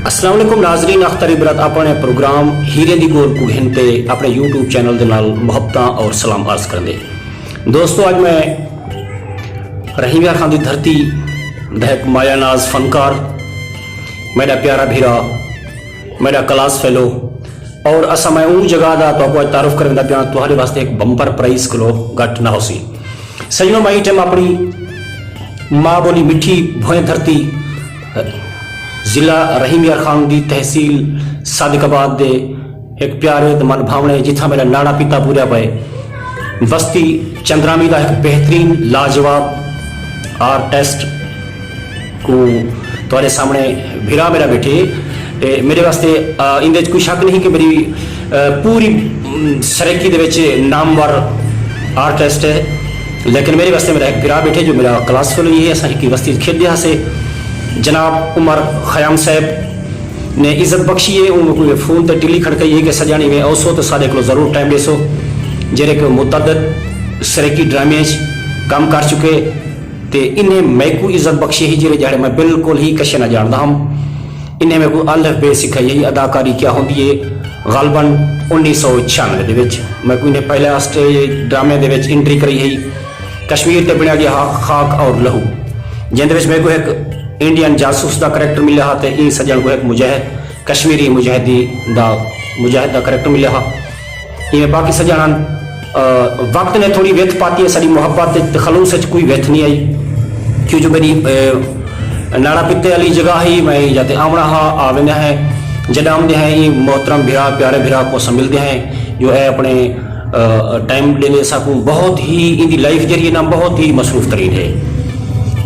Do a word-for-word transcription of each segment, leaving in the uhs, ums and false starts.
السلام علیکم ناظرین، اختر عبرت اپݨے پروگرام ہیرے دی ڳول کوں گھن تے اپݨے یوٹیوب چینل دے نال محبتاں اور سلام عرض کریندے۔ دوستو، اڄ میں رحیم یار خان دی دھرتی دا ہک مایہ ناز فنکار، میݙا پیارا بھرا، میݙا کلاس فیلو، اور اساں میں اوں جگہ دا تہاکوں اڄ تعارف کریندا پیاں، تہاݙے واسطے ہک بمپر پرائز کولو گھٹ نہ ہوسی۔ سڄݨو، میں ایں ٹائم اپݨی ماء ٻولی مٹھی بھوئیں دھرتی، ضلع رحیم یار خان دی تحصیل صادق آباد دے ہک پیارے تے من بھاوݨے، جتھاں میݙا نانا پتا پوریا پئے، وستی چندرامی دا ہک بہترین لاجواب آرٹسٹ کوں تہاݙے سامݨے بھرا میݙا ٻیٹھے۔ تے میݙے واسطے، آ، ایندے وچ کوئی شک نہیں کہ میݙی، آ، پوری، م، سرائیکی دے وچ نامور آرٹسٹ ہے، لیکن میݙے واسطے میݙا ہک بھرا ٻیٹھے جو میݙا کلاس فیلو ہی ہے۔ اساں ہک ہی وستی وچ کھیݙدے ہاسے۔ جناب عمر خیام صاحب نے عزت بخشی ہے، اوں میکوں فون تے ٹلی کھڑکائی ہے کہ سڄاݨ ایویں اوسو تے ساݙے کولو ضرور ٹائم ݙیسو، جیڑھے کہ متعدد سرائیکی ڈرامے وچ کم کر چکے۔ تے انہیں میکوں عزت بخشی ہئی، جیڑھے جاڑے میں بالکل ہی کشے نہ جاندا ہم۔ انہیں میکوں الف بے سکھائی ہئی، اداکاری کیا ہوندی ہے۔ غالباً انیس سو چھیانوے دے وچ میکوں انہیں پہلا اسٹیج ڈرامے دے وچ انٹری کرائی ہئی، کشمیر تے بݨیا ڳیا ہا خاک اور لہو، جیندے وچ میکوں ہک انڈین جاسوس دا کریکٹر ملیا ہا تے ایں سڄݨ کوں ہک مجاہد، کشمیری مجاہدی دا، مجاہد دا کریکٹر ملیا ہا۔ ایویں باقی سڄاݨاں، آ، وقت نے تھوڑی وتھ پاتی ہے، ساݙی محبت تے خلوص وچ کوئی وتھ نہیں آئی، کیوں جو میݙی، آ، نانا پتے والی جگہ ہئی، میں یا تے آوݨا ہا، آ ویندے ہیں، جݙاں آندے ہیں، ایں محترم بھرا، پیارے بھرا کوں اساں ملدے ہیں، جو اے اپݨے، آ، ٹائم ݙیندے ساکوں، بہت ہی ایندی لائف جیڑھی ہے نا، بہت ہی مصروف ترین ہے۔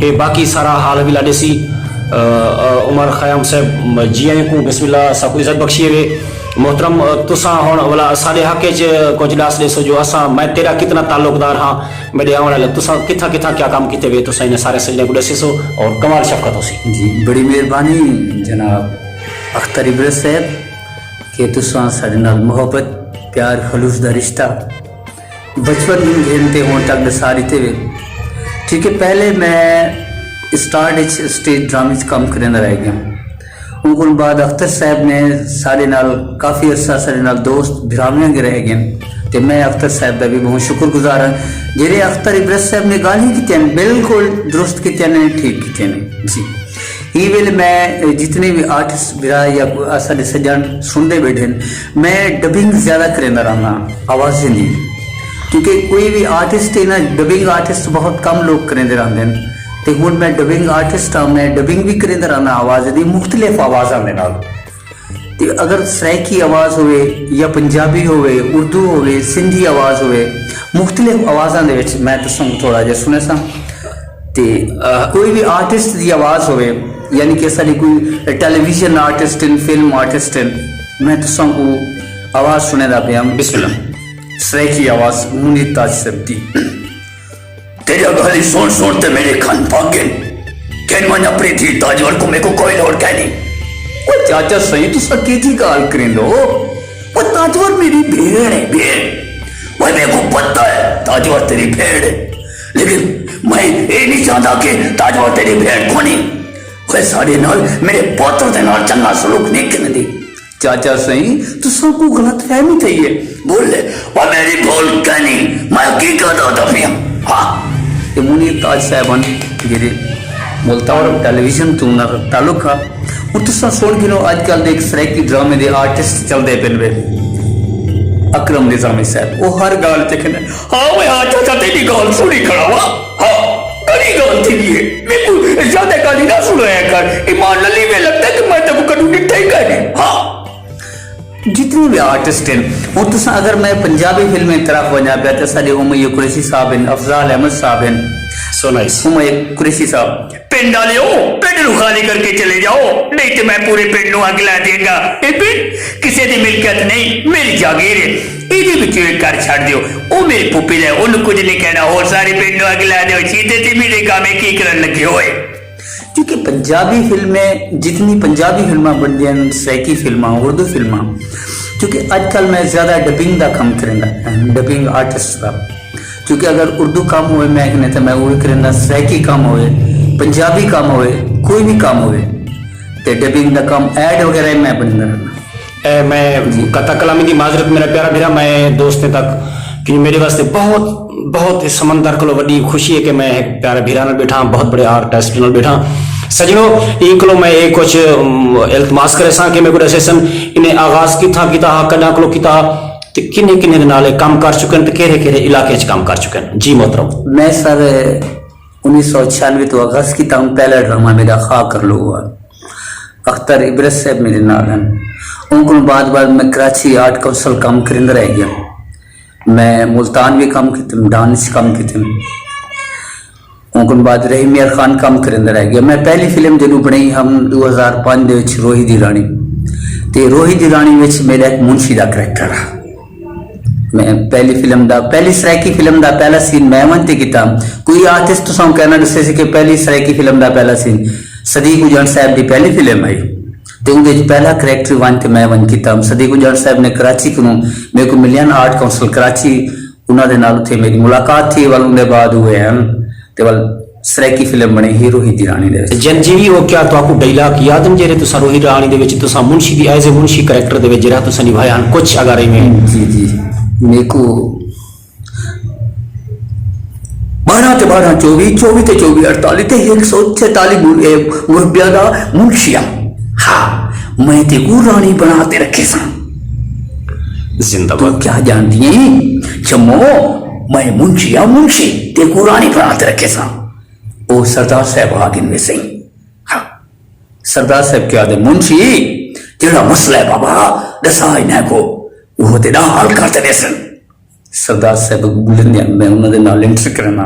اے باقی سارا حال وی لا ݙیسی۔ آ، آ، عمر خیام صاحب، جی آئیں کوں بسم اللہ، ساکوں عزت بخشی ہوئے۔ محترم، آ، تساں ہݨ ولا ساݙے حق وچ کجھ ݙس ݙیسو جو اساں، میں تیݙا کتنا تعلق دار ہاں، میݙے آوݨ والے تساں کتھاں کتھاں کیا کم کیتے ہوئے، تساں انہیں سارے سڄݨے کوں ݙسیسو اور کمال شفقت ہوسی۔ جی، بڑی مہربانی جناب اختر عبرت صاحب کہ تساں ساݙے نال محبت، پیار، خلوص دا رشتہ بچپن توں گھن تے ہݨ تک ݙسا ݙتے وے، کیونکہ پہلے میں اسٹارٹ اچ اسٹیج ڈرامے اچ کم کریندا رہ ڳیاں۔ اوں کوں بعد اختر صاحب نے ساݙے نال کافی عرصہ ساݙے نال دوست بھراویاں گے رہ ڳئن، تے میں اختر صاحب دا وی بہت شکر گزار ہاں، جیڑھے اختر عبرت صاحب نے ڳالھیں کیتیاں، بالکل درست کیتیاں نے، ٹھیک کیتیاں نے۔ جی۔ ایں ویلے میں جتنے وی آرٹسٹ بھرا یا کوئی اساݙے سڄݨ سݨدے ٻیٹھن، میں ڈبنگ زیادہ کریندا رہنداں، آوازیں دی، کیونکہ کوئی وی آرٹسٹ ہے نا، ڈبنگ آرٹسٹ بہت کم لوگ کریندے رہندے ہن۔ تے ہݨ میں ڈبنگ آرٹسٹ ہاں، میں ڈبنگ وی کریندا رہنداں آوازیں دی، مختلف آوازاں دے نال۔ تے اگر سرائیکی آواز ہووے یا پنجابی ہووے، اردو ہووے، سندھی آواز ہووے، مختلف آوازاں دے وچ میں تساں کوں تھوڑا جہا سݨیساں۔ تے، آ، کوئی وی آرٹسٹ دی آواز ہووے، یعنی کہ اساݙی کوئی ٹیلی ویژن آرٹسٹ ہن، فلم آرٹسٹ ہن، میں تساں کوں آواز سݨیندا پیاں۔ بسم اللہ۔ سرائیکی آواز منیر تاج صاحب دی۔ تیݙیاں ڳالھیں سݨ سݨ تے میݙے کن پھک ڳن۔ گھن ونڄ اپݨی دھی تاجور کوں، میکوں کوئی لوڑ کائنی۔ او چاچا سئیں، تساں کیجھی ڳالھ کریندو؟ او تاجور میݙی بھیݨ ہے، بھیݨ۔ او میکوں پتہ ہے تاجور تیݙی بھیݨ ہے، لیکن میں اے نہیں چاہندا کہ تاجور تیݙی بھیݨ کونی۔ او ساݙے نال، میݙے پتر دے نال چنڳا سلوک نہیں کریندی۔ چاچا سئیں، تساں کوں غلط فہمی تھئی ہے۔ بولے، او میݙی بھول کائنی، میں حقیقت آہدا پیاں۔ ہاں۔ اے منیر تاج صاحب ہن، جیڑھے ملتان ٹیلی ویژن توں انہاں دا تعلق ہا۔ ہݨ تساں سݨ گھنو، اڄ کل دے ہک سرائیکی ڈرامے دے آرٹسٹ چلدے پن وے، اکرم نظامی صاحب۔ او ہر ڳالھ تے کہندے، ہاں، میں ہاں چاچا، تیݙی ڳالھ سݨی کھڑا واں۔ ہاں، کڑی ڳالھ تھیندی ہے۔ میکوں زیادہ ڳالھیں نہ سݨایا کر۔ ایمان نال ایویں لڳدا ہے کہ میں تیکوں کݙوں ݙٹھا ہی کائنی۔ ہاں۔ جتنے بھی آرٹسٹ ہیں، ہݨ تساں اگر میں پنجابی فلمیں طرف ونڄاں پیا تے ساݙے امیہ قریشی صاحب ہیں، افضال احمد صاحب ہیں۔ سو نائس۔ امیہ قریشی صاحب۔ پنڈ آلیو، پنڈ نوں خالی کر کے چلے جاؤ، نہیں تے میں پورے پنڈ نوں اگ لا دیاں گا۔ اے پنڈ کسے دی ملکیت نہیں، میری جاگیر ہے۔ ایندے وچوں ہک گھر چھڈ ݙیو۔ او میری پھوپھی دا ہے، اونکوں کجھ نہیں کہنا۔ ہور سارے پنڈ نوں اگ لا ݙیو، شیدے تے میرے کام ہے، کی کرن لگے ہوئے؟ کیونکہ پنجابی فلمیں، جتنی پنجابی فلماں بݨدیاں ہن، سرائیکی فلماں، اردو فلماں، کیونکہ اڄ کل میں زیادہ ڈبنگ دا کم کریندا، ڈبنگ آرٹسٹ دا۔ کیونکہ اگر اردو کم ہووے میں کنے تے میں او وی کرینداں، سرائیکی کم ہووے، پنجابی کم ہووے، کوئی وی کم ہووے، تے ڈبنگ دا کم، ایڈ وغیرہ میں بندا رہنا۔ اے میں قطع کلامی دی معذرت، میرا پیارا بھرا، میں دوستیں تک کہ میرے واسطے بہت، بہت اس سمندر کولو وڈی خوشی ہے کہ میں ایک پیارے بھرا نال بیٹھا ہاں، بہت بڑے آرٹسٹ نال بیٹھا ہاں۔ سجنو، ایں کولو میں ایک کچھ، ام، التماس کرے ساں کہ میں کوئی ڈسے سن، انہیں آغاز کتھاں کیتا ہا، کڈاں کولو کیتا ہا، تے کنے کنے دے نال اے کم کر چکے ہیں تے کہڑے کہڑے علاقے اچ کم کر چکے ہیں؟ جی محترم۔ میں سر انیس سو چھیانوے تو آغاز کیتا ہوں، پہلا ڈرامہ میرا خواہ کر لو ہوا، اختر عبرت صاحب میرے نال ہیں۔ ان کو بعد بعد میں کراچی آرٹ کونسل کام کرند رہ گیا۔ میں ملتان بھی کام کیتے، ڈانس کام کیتے۔ ان کو بعد رحیم یار خان کام کرند رہ گیا۔ میں پہلی فلم جدوں بنائی ہم دو ہزار پانچ دے وچ روہی دی رانی، تے روہی دی رانی وچ میرا ایک منشی دا کریکٹر ہے۔ میں پہلی فلم دا، پہلی سرائیکی فلم دا پہلا سین میں ونج تے کیتا۔ کوئی آرٹسٹ تساں کہنا ڈسے سی کہ پہلی سرائیکی فلم دا پہلا سین؟ صدیق اجان صاحب دی پہلی فلم آئی تے اون دے وچ پہلا کریکٹر ونج تے میں ونج کیتا۔ صدیق اجان صاحب نے کراچی کنوں میرے کو ملین آرٹ کونسل کراچی، انہاں دے نال اتھے میری ملاقات تھی، ول اون دے بعد ہوئے ہیں تے ول سرائیکی فلم بنی ہی روہی دی رانی دے وچ۔ جن جی وی او کیا تہاکوں ڈائیلاگ یاد ہن جیڑھے تساں روہی رانی دے وچ تساں منشی دی، ایز اے منشی کریکٹر دے وچ جیڑھا تساں نبھایا ہن، کچھ اگر ایویں؟ جی، جی۔ میکو بارہ تے بارہ چووی، چووی تے چووی اڑتالی تے ہک سو چھتالی مر-، اے، مربیاں دا منشیا۔ ہا، میں تیکوں رانی بنا تے رکھے ساں۔ زندہ تو باد۔ کیا جانتی ہیں؟ چمو، میں منشیا، منشی، تیکوں رانی بنا تے رکھے ساں۔ او سردار صاحب آ گن میں سہی۔ ہا۔ سردار صاحب کیا دے منشی، جیڑھا مسئلہ ہے بابا، ڈسا انہاں کو، وہ تیرا حل کر تے ویسن۔ سردار صاحب بولندے ہن، میں انہاں دے نال انٹر کرنا۔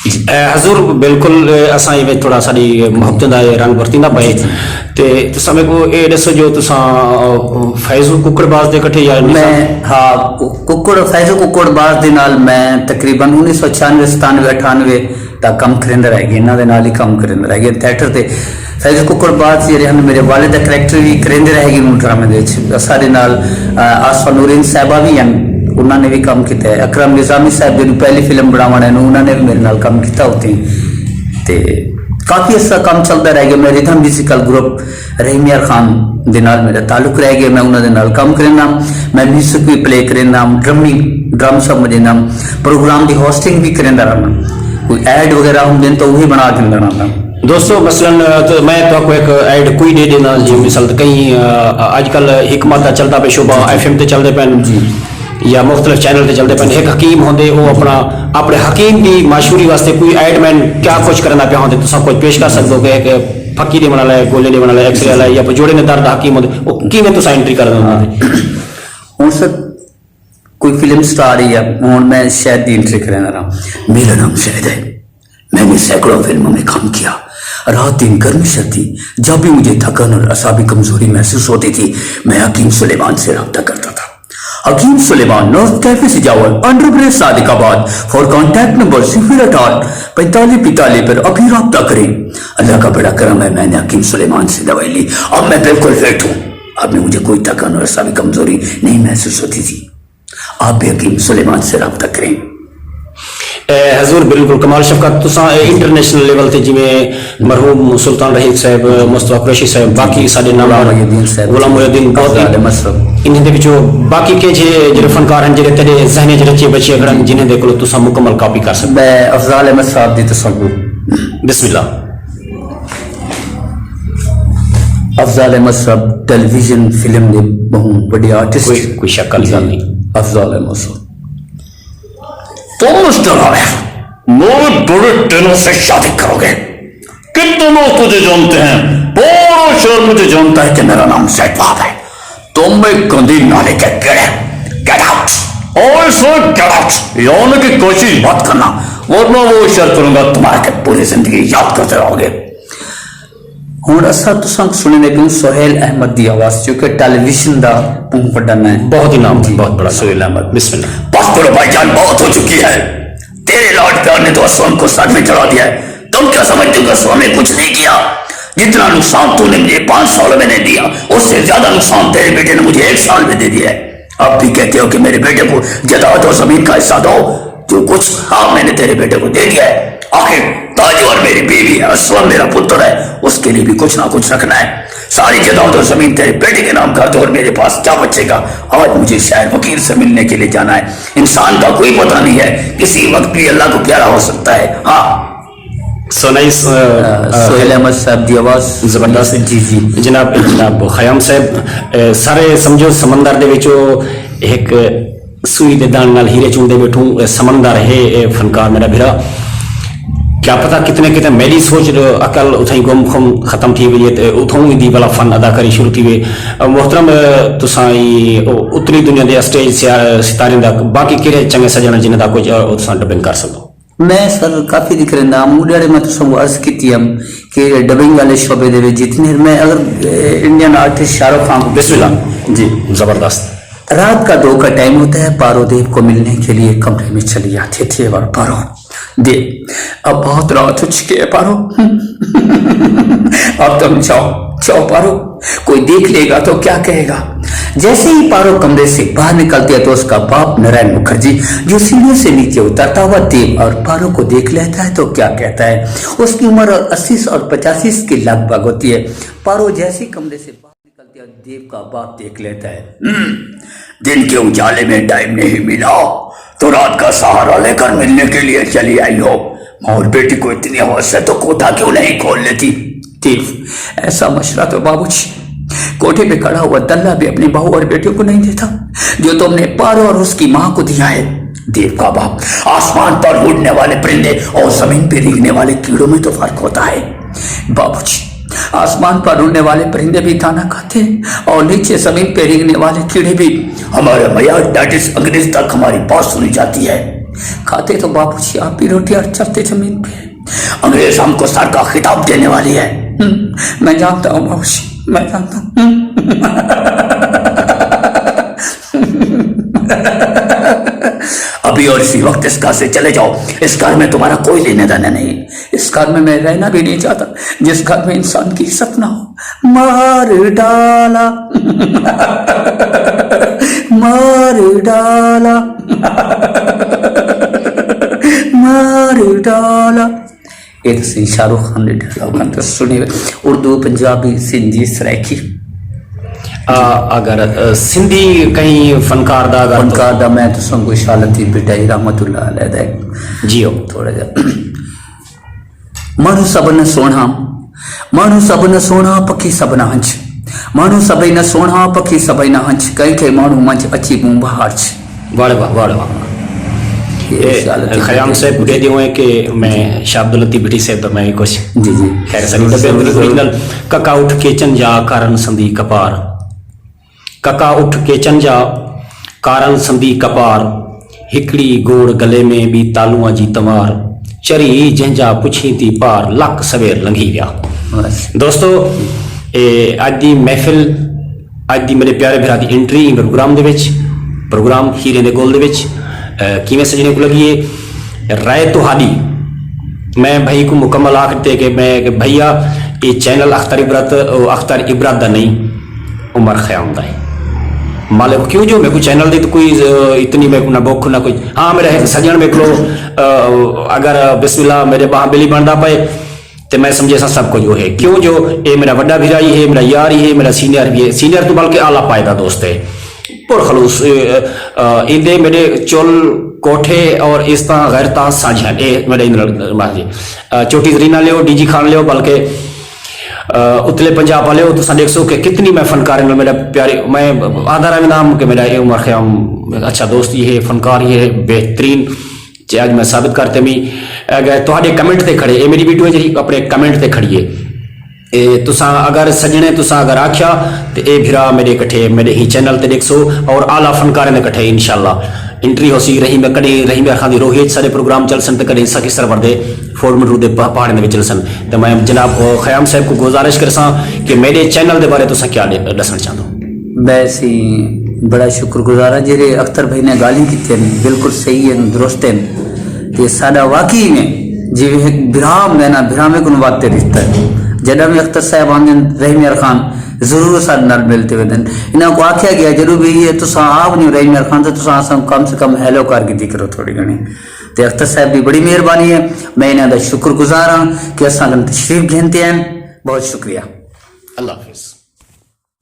اے حضور، بالکل، اے، اساں اے وچ تھوڑا ساڈی محبتیں دا اے رنگ ورتیندا پئے۔ جی، جی۔ تے تساں میکوں اے ڈسو جو تساں، اے، فیض ککڑ باز دے کٹھے یا نثار؟ میں، ہاں، ککڑ، فیض ککڑ باز دے نال میں تقریباً انیس سو چھیانوے، ستانوے، اٹھانوے تک کم کریندا رہ گیا، انہاں دے نال ہی کم کریندا رہ گیا۔ تھیٹر تے فیض ککڑ باز جیڑھے ہن، میرے والد دا کریکٹر وی کریندے رہ گئے انہاں ڈرامے دے وچ۔ اساڈے نال، آ، آصفہ نورین صاحبہ وی ہن، انہاں نے وی کم کیتا ہے۔ اکرم نظامی صاحب جیڑھی پہلی فلم بناون آئے ہن، انہاں نے وی میرے نال کم کیتا اتھے۔ تے کافی عرصہ کم چلدا رہ گیا۔ میں ردھم میوزیکل گروپ رحیم یار خان دے نال میرا تعلق رہ گیا، میں انہاں دے نال کم کریندا، میں میوزک وی پلے کریندا، ڈرمنگ، ڈرم سب وڄیندا، پروگرام دی ہوسٹنگ وی کریندا رہنا۔ کوئی ایڈ وغیرہ ہوندے ہن تاں اوہی بݨا گھندݨا تاں۔ دوستو، مثلاً، تو میں تہاکوں ہک ایڈ کوئی ݙے ݙیندا، جی، مثال تے کہیں، آ، اڄ کل حکمت دا چلدا پئے شعبہ، ایف ایم تے چلدے پئے ہن، جی، یا مختلف چینل تے چلدے پئے ہن۔ ہک حکیم ہوندے، او اپݨا، اپݨے حکیم دی معشوری واسطے کوئی ایڈ مین کیا کچھ کریندا پیا ہوندے، تساں کچھ پیش کر سڳدے ہو کہ ہک پھکی ݙیوݨ والا ہے، گولے ݙیوݨ والا ہے، ایکس رے والا ہے، یا جوڑے نے درد حکیم ہوندے، او کیویں تساں انٹری کر ݙیندے ہو؟ ہاں۔ ہݨ سر، کوئی فلم سٹار ہی ہے، ہݨ میں شہد دی انٹری کریندا رہا۔ میرا نام شہد ہے۔ میں نے سینکڑوں فلموں میں کام کیا۔ رات دن گرمی سردی، جب بھی مجھے تھکن اور اعصابی کمزوری محسوس ہوتی تھی، میں حکیم سلیمان سے رابطہ کرتا تھا۔ حکیم سلیمان، نارتھ کیفے سے جاور، انڈر برج صادق آباد، فور کانٹیکٹ نمبر صفر اٹھاٹھ پینتالیس پینتالیس پر ابھی رابطہ کریں۔ اللہ کا بڑا کرم ہے، میں نے حکیم سلیمان سے دوائی لی۔ اب میں بالکل فٹ ہوں۔ اب میں مجھے کوئی تھکن اور اعصابی کمزوری نہیں محسوس ہوتی تھی۔ آپ بھی حکیم سلیمان سے رابطہ کریں۔ اے حضور، بالکل کمال شفقت، تساں اے انٹرنیشنل لیول تے جویں مرحوم سلطان رحیل صاحب، مصطفیٰ قریشی صاحب، باقی ساݙے نال غلام محی الدین صاحب، غلام محی الدین، بہت افضال احمد صاحب۔ انہاں دے وچوں باقی کہیں جے جڑے فنکار ہن جڑے تیݙے ذہن وچ رچے بچے کھڑن، جنہاں دے کولوں تساں مکمل کاپی کر سڳدے؟ میں افضال احمد صاحب دی تساں کوں۔ بسم اللہ۔ افضال احمد صاحب ٹیلی ویژن فلم دے بہوں وݙے آرٹسٹ۔ کوئی، کوئی شک والی ڳالھ نہیں۔ افضال احمد صاحب۔ تم مسٹر عارف، نویں بڑے ٹینر سے شادی کرو گے۔ کتنے لوگ تجھے جانتے ہیں؟ پورا شہر مجھے جانتا ہے کہ میرا نام زید وہاب ہے۔ تم ایک گندی نالے کے کیڑے۔ Get out! اور سو گیٹ آؤٹ! یعنی کہ کوشش مت کرنا، ورنہ وہ شہر کروں گا، تمہارے کے پوری زندگی یاد کرتے رہو گے۔ ہݨ اساں تساں سݨیندے پیوں سہیل احمد دی آواز، جو کہ ٹیلی ویژن دا بہوں وݙا ناں ہے۔ بہت ہی نام ہے، جی، بہت بڑا نام۔ سہیل احمد۔ بسم اللہ۔ بس کرو بھائی جان، بہت ہو چکی ہے۔ تیرے لاڈ پیار نے تو اسلم کو سر میں چڑھا دیا ہے۔ تم کیا سمجھتے ہو کہ اسلم نے کچھ نہیں کیا؟ جتنا نقصان تو نے مجھے پانچ سال میں نہیں دیا، اس سے زیادہ نقصان تیرے بیٹے نے مجھے ایک سال میں دے دیا ہے۔ اب بھی کہتے ہو کہ میرے بیٹے کو جائیداد اور زمین کا حصہ دو، جو کچھ آپ میں نے تیرے بیٹے کو دے دیا ہے۔ آخر تاج اور میری بیوی ہے، اسلم میرا پتر ہے، اس کے لیے بھی کچھ نہ کچھ رکھنا ہے۔ ساری جائیداد اور زمین تیرے بیٹے کے نام کر دو اور میرے پاس کیا بچے گا؟ آج مجھے شاید وکیل سے ملنے کے لیے جانا ہے۔ انسان کا کوئی پتہ نہیں ہے، کسی وقت بھی اللہ کو پیارا ہو سکتا ہے۔ ہاں۔ سو نائس۔ سہیل احمد صاحب دی آواز۔ زبردست۔ جی، جی۔ جناب، جناب خیام صاحب، سارے سمجھو سمندر دے وچوں ایک سوئی دے دان نال ہیرے چندے بیٹھوں۔ سمندر ہے اے فنکار میرا بھرا۔ کیا پتہ کتنے کتنے میری سوچ، عقل اتھائی گم خم ختم تھی ویے تے اتھوں ہی دی بلا فن اداکاری شروع تھی وے۔ محترم، تساں اتلی دنیا دے اسٹیج ستارے دا باقی کہڑے چنگے سجن جنہیں دا کچھ تساں ڈبنگ کر سکو؟ میں سر کافی ذکر نام اڈاڑے میں تساں کو عرض کیتی ہم کہ ڈبنگ والے شعبے دے وچ جتنے میں اگر انڈین آرٹسٹ شاہ رخ خان کو بسم اللہ۔ جی۔ زبردست۔ رات کا دو کا ٹائم ہوتا ہے، پارو دیو کو ملنے کے لیے کمرے میں چلی آتی تھی اور پارو دے، اب بہت رات ہو چکی ہے پارو، اب تم جاؤ، جاؤ پارو، کوئی دیکھ لے گا تو کیا کہے گا؟ جیسے ہی پارو کمرے سے باہر نکلتی ہے تو اس کا باپ نارائن مکھرجی جو سیڑھیوں سے نیچے اترتا ہوا دیو اور پارو کو دیکھ لیتا ہے تو کیا کہتا ہے؟ اس کی عمر اور اسی اور پچاسی کے لگ بھگ ہوتی ہے۔ پارو جیسے ہی کمرے سے باہر نکلتی ہے، دیو کا باپ دیکھ لیتا ہے۔ دن کے اجالے میں ٹائم نہیں ملا تو رات کا سہارا لے کر ملنے کے لیے چلی آئی ہو۔ ماں اور بیٹی کو اتنی ہوش ہے تو کوٹھا کیوں نہیں کھول لیتی؟ دیو، ایسا مشورہ تو بابو جی، کوٹھے پہ کھڑا ہوا دلہ بھی اپنی بہو اور بیٹیوں کو نہیں دیتا جو تم نے پارو اور اس کی ماں کو دیا ہے۔ دیو کا باپ، آسمان پر اڑنے والے پرندے اور زمین پہ رینگنے والے کیڑوں میں تو فرق ہوتا ہے بابو جی۔ آسمان پر اڑنے والے پرندے بھی دانا کھاتے ہیں اور نیچے زمین پہ رینگنے والے کیڑے بھی۔ ہمارے میاں ڈیڈیز انگریز تک ہماری بات سنی جاتی ہے۔ کھاتے تو بابو جی آپ بھی روٹی اور چلتے زمین پہ۔ انگریز ہم کو سر کا خطاب دینے والی ہے۔ میں جانتا ہوں بابو جی، میں جانتا ہوں۔ ابھی اور اسی وقت اس گھر سے چلے جاؤ، اس گھر میں تمہارا کوئی لینا دینا نہیں۔ اس گھر میں میں رہنا بھی نہیں چاہتا جس گھر میں انسان کی عزت نہ ہو۔ مار ڈالا، مار ڈالا، مار ڈالا۔ اے تسیں شاہ رخ خان دے ڈائلاگ ہن، تسیں سنی ہوئے۔ اردو، پنجابی، سندھی، سرائیکی۔ اگر سندھی کہیں فنکار دا اگر فنکار دا میں تساں کو شاہ لطیف بھٹائی رحمت اللہ علیہ دا جیو۔ تھوڑا جا۔ مانو سب نہ سونا، مانو سب نہ سونا، پکھی سب نہ ہنچ۔ مانو سب نہ سونا، پکھی سب نہ ہنچ، کہیں کہیں مانو منچ اچھی بوں بہار چ۔ واڑے واہ، واڑے واہ۔ خیام صاحب کہہ دیوں ہے کہ میں شاہ عبداللطیف بھٹی صاحب دا میں کچھ جی جی۔ خیر سنی دبے اوریجنل۔ ککا اٹھ کیچن جا کارن سندی کپار، ککا اٹھ کیچن جا کارن سندی کپار، ہکڑی گوڑ گلے میں بی تالواں جی تمار، چری جنجا پچھیں تی پار لک سویر لنگھی ویا۔ دوستو، اے اج دی محفل، اج دی میرے پیارے بھرا دی انٹری پروگرام دے وچ، پروگرام ہیرے دے گول دے وچ کیویں سجنے کو لگی ہے؟ رائے تہاڈی۔ میں بھائی کو مکمل آکھ تے کہ میں کہ بھیا، اے چینل اختر عبرت، اختر عبرت دا نہیں، عمر خیام دا ہے۔ مالک کیوں جو میرے کو چینل دی تو کوئی اتنی میرے کو نہ بک نہ کوئی۔ ہاں، میرا ایک سجن میرے کو اگر بسم اللہ میرے باہ بلی بندا پے تے میں سمجھے سا سب کچھ وہ ہے۔ کیوں جو اے میرا وڈا بھرائی ہے، میرا یار ہی ہے، میرا سینئر بھی ہے، سینئر تو بلکہ اعلیٰ پائے دا دوست ہے۔ پر خلوص ایندے میرے چل کوٹھے اور اس طرح غیرتاں سانجھن۔ اے میرے چوٹی زرینہ لیو، ڈی جی خان لیو، بلکہ اتلے پنجاب والے ہو، تساں ڈیکھسو کہ کتنی میں فنکار ہیں، میرا پیارے، میں آدھا رہا نام کہ میرا اے عمر خیام اچھا دوست ہی ہے، فنکار ہی ہے، بہترین۔ جے اج میں ثابت کرتے میں اگر تہاڈے کمنٹ تے کھڑے، اے میری ویڈیو جی اپنے کمنٹ تے کھڑی ہے۔ اے تساں اگر سجنے تساں اگر آکھیا تے اے بھرا میرے کٹھے میرے ہی چینل تے ڈیکھسو اور اعلیٰ فنکاریں دے کٹھے انشاءاللہ انٹری ہوسی۔ رحیم کڈی رحیم خان دی روحی اچ سارے پروگرام چل سن تے کڈی ساکی سرور دے فورمن رو دے پہاڑیں دے وچ چل سن۔ تے میں جناب خیام صاحب کو گزارش کرساں کہ میرے چینل دے بارے تساں کیا ڈسن چاہندو؟ میں سی بڑا شکر گزار ہاں جیرے اختر بھائی نے گالیں کیتے ہیں، بالکل صحیح ہیں، درست ہیں۔ تے ساڈا واقعی میں جی ہک بھرا میں نا بھرا میں کن وقت رشتہ ہے۔ جڈا میں اختر صاحب آندے رحیم یار خان ضرور ساڈے نال ملتے ہوئے دن۔ انہاں کو آکھیا گیا جدوں بھی یہ تساں آپ نہیں رحیم یار خان تے تساں اساں کم سے کم ہیلو کر کے ذکر ہو تھوڑی گھنی۔ تے اختر صاحب دی بڑی مہربانی ہے۔ میں انہاں دا شکر گزار ہاں کہ اساں کن تشریف گھن تے آئن۔ بہت شکریہ۔ اللہ حافظ۔